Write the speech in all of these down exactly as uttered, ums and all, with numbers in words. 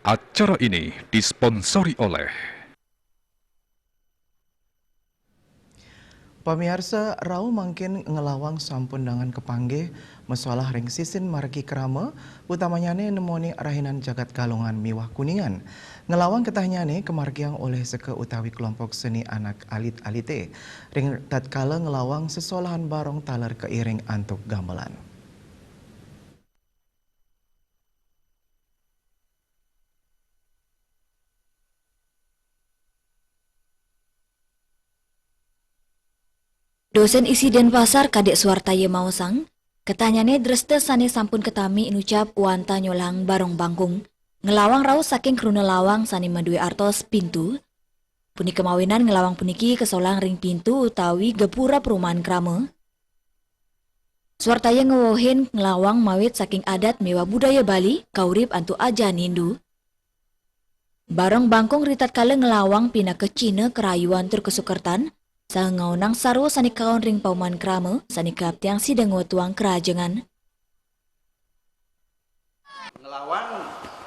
Acara ini disponsori oleh Pamiarsa, rauh mangkin ngelawang sampun dangan kepanggih masolah ring sisin margi krama, utamanyane nemoni rahinan jagat Galungan miwah Kuningan. Ngelawang ketahnyane kamargiang olih seka utawi kelompok seni anak alit-alite. Ring tatkala ngelawang sesolahan barong taler kairing antuk gamelan. Dosen I S I Denpasar Kadek Suartaya maosang, ketahnyane dresta sane sampun katami inucap wantah nyolahang barong bangkung, ngelawang rauh saking kruna lawang sane madue artos pintu. Punika mawinan ngelawang puniki kasolahang ring pintu utawi gapura perumahan krama. Suartaya ngewohin ngelawang mawit saking adat miwah budaya Bali, kaurip antuk aja nindu. Barong bangkung ritatkala ngelawang pinaka cihna karayuan tur kasukertan, saha ngaonang sarwa sane kaon ring pauman krama sane kaaptiang sida ngwetuang kerajengan. Ngelawang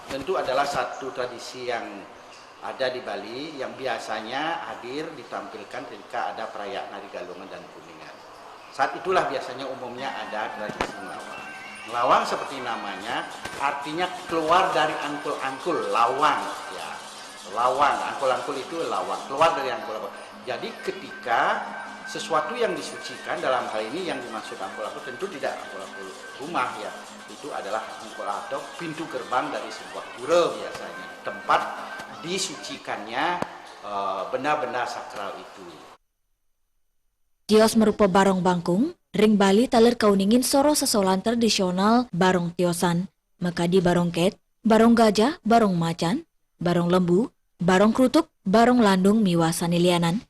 tentu adalah satu tradisi yang ada di Bali yang biasanya hadir ditampilkan ketika ada perayaan Hari Galungan dan Kuningan. Saat itulah biasanya umumnya ada tradisi ngelawang. Ngelawang seperti namanya, artinya keluar dari angkul-angkul, lawang, ya. Lawang, angkul-angkul itu lawang, keluar dari angkul-angkul. Jadi ketika sesuatu yang disucikan, dalam hal ini yang dimaksud angkul-angkul tentu tidak angkul-angkul rumah, ya. Itu adalah angkul atau pintu gerbang dari sebuah pura biasanya, tempat disucikannya eh, benda-benda sakral itu. Tios marupa barong bangkung, ring Bali taler kauningin soroh sesolahan tradisional barong tiosan, makadi barong ket, barong gajah, barong macan, barong lembu, barong krutuk, barong landung miwah sane lianan.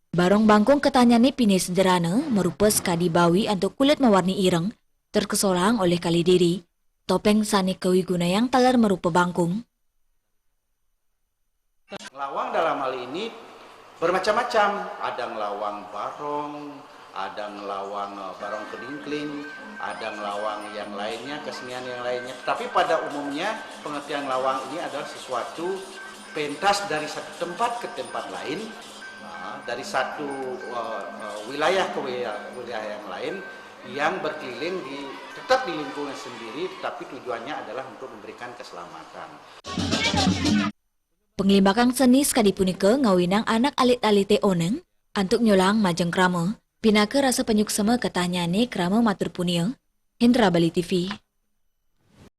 Barong bangkung ketahnyane pinih sederhana, marupa sakadi bawi antuk kulit mawarni ireng, tur kasolahang olih kalih diri. Topeng sane kawigunayang taler marupa bangkung. Ngelawang dalam hal ini bermacam-macam, ada ngelawang barong, ada ngelawang eh, barong kedingkling, ada ngelawang yang lainnya, kesenian yang lainnya. Tetapi pada umumnya pengertian ngelawang ini adalah sesuatu pentas dari satu tempat ke tempat lain, nah, dari satu eh, eh, wilayah ke wilayah, wilayah yang lain, yang berkeliling di tetap di lingkungan sendiri, tetapi tujuannya adalah untuk memberikan keselamatan. Panglimbakang seni sakadi punika ngawinang anak alit-alite oneng antuk nyolahang majeng krama. Pinaka rasa panyuksma ketahnyane krama matur punia. Hendra Bali T V.